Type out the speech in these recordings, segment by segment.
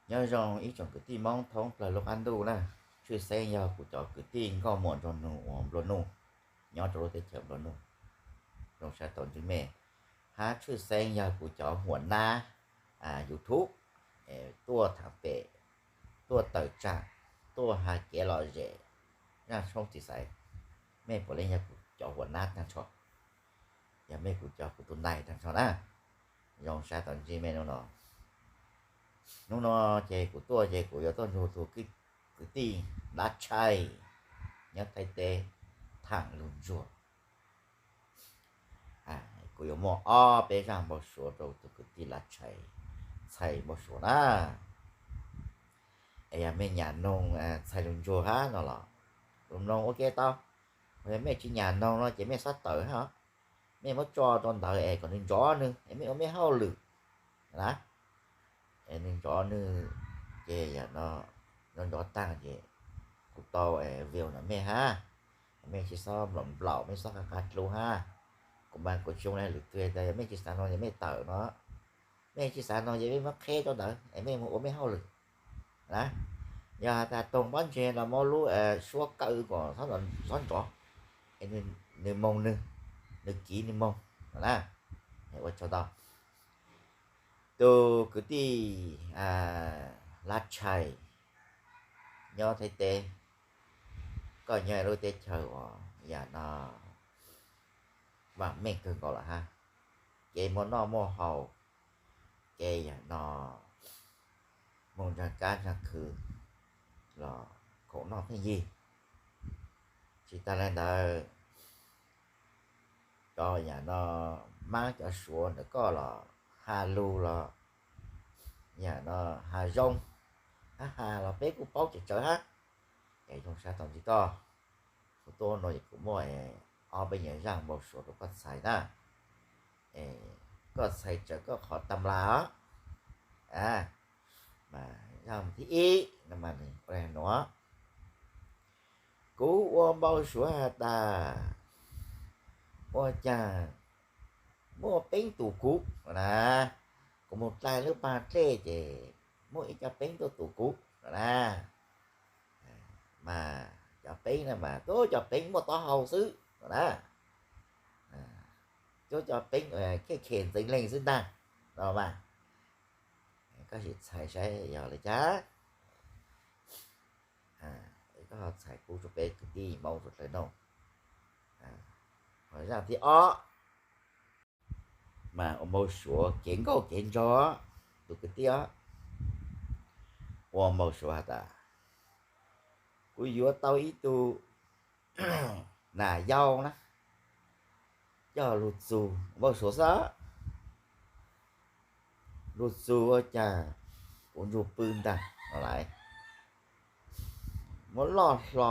Nyob zoo ib tsoom kwv tij Hmoob thoob plaws lub qab ntuj na. Tshwj xeeb yog kuv cov kwv tij nkauj muam nraug nus uas nplua nuj nyob rau lub teb chaws nplua nuj. Zoo siab tau ntsib mej. Hab tshwj xeeb yog kuv cov huam nab YouTube tuaj tham pem, tuaj tawm tsam, tuaj has kev lom zem, zaj tshoob txiv xaiv. Mej puav leej yog kuv cov huam nab tag nrho, yog mej kuv cov kuv tus nais tag nrho na. Zoo siab tau ntsib mej hnub no. Hnub no ces kuv tuaj ces kuv yuav tuaj nrug tus kwv tij Lav Tshais nyob Thaib teb tham lug ntsuag. Kuv yuav muaj ob peb zaj npau suav rau tus kwv tij Lav Tshais txhais npau suav na. Es yog mej nyam noog txhais lug ntsuag hab no los lug noog ua ke tau. Yog mej tsis nyam noog no ces mej xob tawm hab, mej muab tso rau ntawd es kom nws ntsov nws es mej ua mej hauj lwm na. Es nws ntsov nws ces yog no ntsov ntsov tag ces kuv tau view no mej hab, mej tsis xob nplaum nplaum, mej xob qab qab dlub hab. Kuv mas kuv tsis zoo le lwm tus tas, yog mej tsis xav noog ces mej tawm no, mej tsis xav noog ces mej muab qheb rau ntawd es mej mus ua mej hauj lwm na. Yog has tas toog pob ntseg los muab lub suab kaw kom xob ntsov, es nws moog nws, nws kiv nws moog na. Ua tsaug ntau. Tus kwv tij Lav Tshais nyob Thaib teb, koj nyob lub teb chaws uas yam no vaam meej kawg nkaus lawm hab. Kev muaj noj muaj haus, kev yam no moog ntsaag kab ntsaag khw los khoom noj pheej yig. Tsis tas le ntawd, cov yam no mab cov suav ntawm koj los has lug los yam no has zoo hab has los peb kuj paub tseem tsawv hab. Es zoo sab tau ntsib koj. Kuv tuaj no es kuv muaj ob peb nyuag zaj npau suav rau koj txhais na. Koj txhais tsawv koj qhov tam las os. Mas zaj thib ib no mas nws ua le nuav. Kuv ua npau suav has tas ua caag muaj peeb tus kuv na. Kuv moog dlaag lub paag dlej ces muaj ib co peeb tuaj tus kuv no na. Mas cov peeb no mas tub cov peeb muaj taub hau xwb no na. Tub cov peeb khe khe ntxeev leeg xwb ntag no mas. Koj sim txhais saib yog le caag. Koj ho txhais pub rau peb kwv tij Hmoob sawv dlawg noog. Ho zaj thib ob mas ua npau suav kev nkauj kev nraug, tus kwv tij os. Ua npau suav has tas kuv yuav tau ib tug nam yau na, coj lug txug, npau suav xwb, lug txug ua caag kuv nrug pw ntag no lawm, muab loj hlo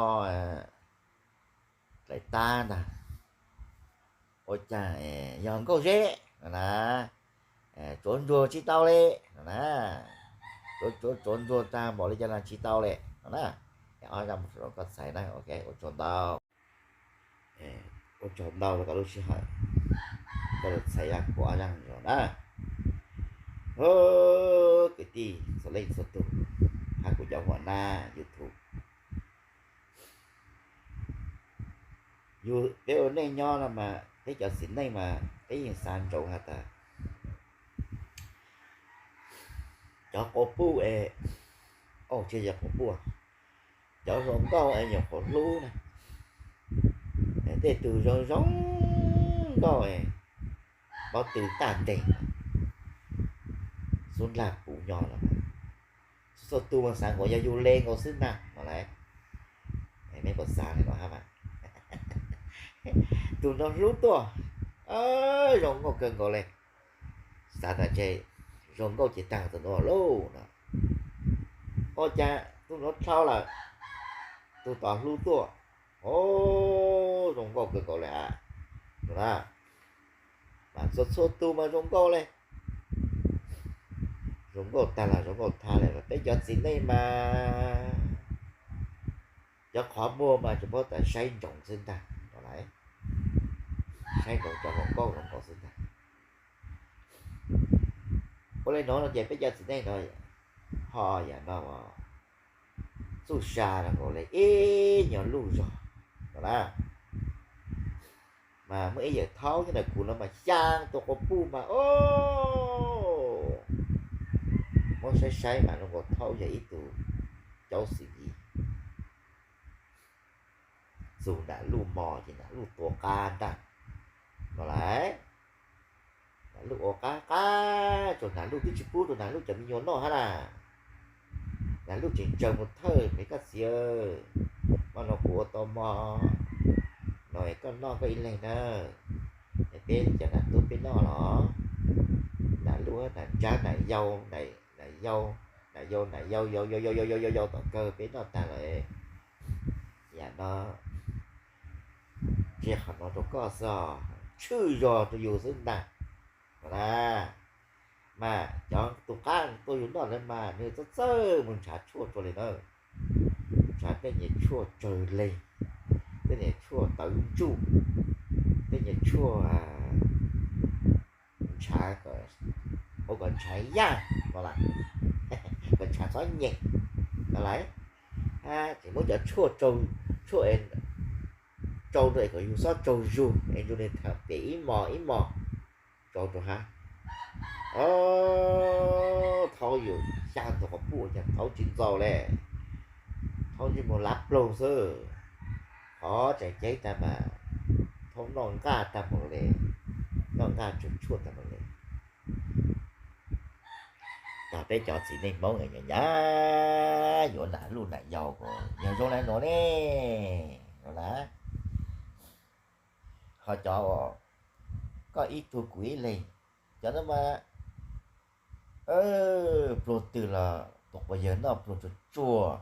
dlaim tab ntag, ua caag yog nkauj zeb no na, tsuav ntsuag tsis tau le no na, tsuav tsuav tsuav ntsuag tag npaum le caag los tsis tau le no na. Ob zaj npau suav koj txhais na, ok, ua tsaug ntau. Ua tsaug ntau rau koj lub sij hawm, koj lug txhais zaj kuv ob zaj no na. Kwv tij txhua leej txhua tug, hab kuv cov huam nab YouTube, yug peb ua neej nyob no mas peb cov txiv neej mas peb yeej xav ntsoov has tas cov quas puj es, tsis yog quas puj, cov hluas nkauj es nyuam qhuav hlub na, tej tug zoo zoo nkauj es pob tw tag nteeg, xub nlag puv nyo los mas txhua tug mas xav nkaus yog yug le nkaus xwb ntag no lawm. Mej puas xav li no hab mas? Tug no hlub tuaj, zoo nkauj kawg nkaus le, xav tas ntshe zoo nkauj ces tag tus no lauj no. Ua cas tug no dlhau lawm, tug tod hlub tuaj, o, zoo nkauj kawg nkaus le a, no na. Mas txhua txhua tug mas zoo nkauj le, zoo nkauj tag los zoo nkauj thab le. Peb cov txiv neej mas cov qhov muag mas tsuas paub tas saib ntsoov xwb ntag no lawm, saib ntsoov cov hluas nkauj zoo nkauj xwb ntag. Ua le nuav no ces peb cov txiv neej no ho yam no txuj sa no nkaus li ib nyuag luj zog no na. Mas muaj ib yawm thaub nyob ntawm kuv no mas xyaa tus quas puj mas o, muab saib saib mas zoo nkaus thaub yog ib tug caub xim ntxiv. Txug nam luj mos ces nam luj tua qab ntaj no lawm. Nam luj ua qab qab rau nam luj twb tsis pub rau nam luj cov me nyuam noj hab na. Nam luj tseem tsaws mus thawj, me koj txiv, hmo no kuv ua tau mov no es koj noj koj ib leeg na, es peb cov nam tub peb noj los. Nam luj nam ntsab nam yau, nam yau, nam yau nam yau yau yau yau yau yau yau yau tom kawg peb noj tag lawm. Yam no tsis qhov no rau koj xwb os, tshwj zog rau yus xwb ntag no na. Mas cov tus qab tuaj yus noj lawm mas nws txawj txawj mus ntshav tshuaj rau li na. Ntshav tej niag tshuaj tsawg leeg, tej niag tshuaj tawv ntsuj, tej niag tshuaj ntshav, ua kom ntshav yaj no las, kom ntshav txhob nyeem no las. Tseem muab cov tshuaj, tshuaj tsau rau es kom yus txhob tsaug zug es yus li tham pem ib mos ib mos tsau rau hab. Thaub yus xyaa ntxog quas puj cas thaub tsis ntxaus le, thaub ntsej muag lav ploog xwb. Qhov tseem ceeb tag mas thaub noj nqaj tag mus li, noj nqaj tsuag tshuaj tag mus li. Tog peb cov txiv neej Hmoob nyuam nyuam yuav nam luj nam yau kuj yog zoo li nuav ne, no na. Ho cov koj ib tug kuv ib leeg, cov no mas pluag twg los tus quas yawg noj pluag tsuag tsuag,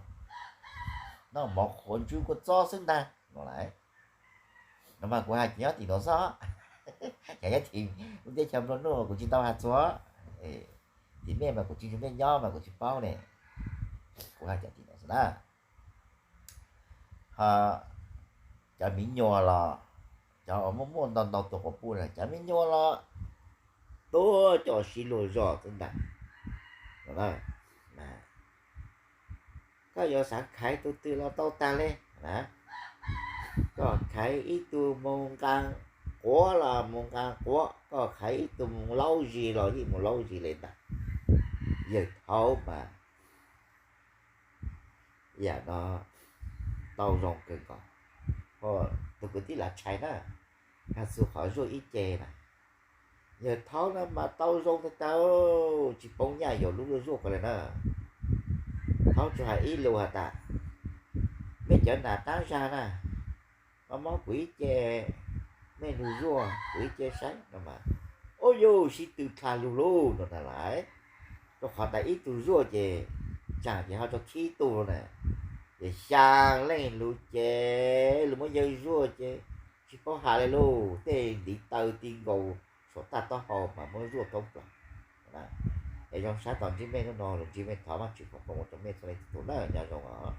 noj mov qhuav ntswb kua txob xwb ntag no lawm. No mas kuv hais cov nyob tim nuav xwb, cov nyob tim lub teb chaws nplua nuj kuv tsis tau has txhua, tim mej mas kuv tsis nrug mej nyob mas kuv tsis paub ne. Kuv hais cov tim nuav xwb na. Ho cov miv nyuas los, cov uas muaj muaj ntau ntau tus quas puj na, cov miv nyuas los tuaj coj sib luag zog xwb ntag. Koj yuav xav khaiv tus twg los tau tag li na. Koj khaiv ib tug mus nqaa quav los mus nqaa quav, koj khaiv ib tug mus laub zis los yeej mus laub zis li ntag. Yawg thaub mas yam no tau zoo kawg nkaus. Tus kwv tij Lav Tshais na, hais txug qhov zuaj ib ce na, yawg thaub no mas tau zoo tag tag, tsis poob nyaj yuav lub zuaj ko li na. Thaub tsuas hais ib lus has tas, mej cov nam taab zag na, mob mob kuv ib ce, mej nrug zuaj kuv ib ce saib no mas, ub yus sib tw dlha lug lug no na lais. Rau qhov tas ib tug zuaj ces tsaam ces ho rau khib tug na, ces xyaa leej lug ces lug muab yawg zuaj ces tsis paub has li lauj, tej ntiv taw ti nkaus saum tag taub hau mas muab zuaj thoob plaws. Es zoo sab tos ntsib mej hnub no, lug ntsib mej thov Vaajtswv foom koob ua rau mej txhua leej txhua tus na, nyob zoo os.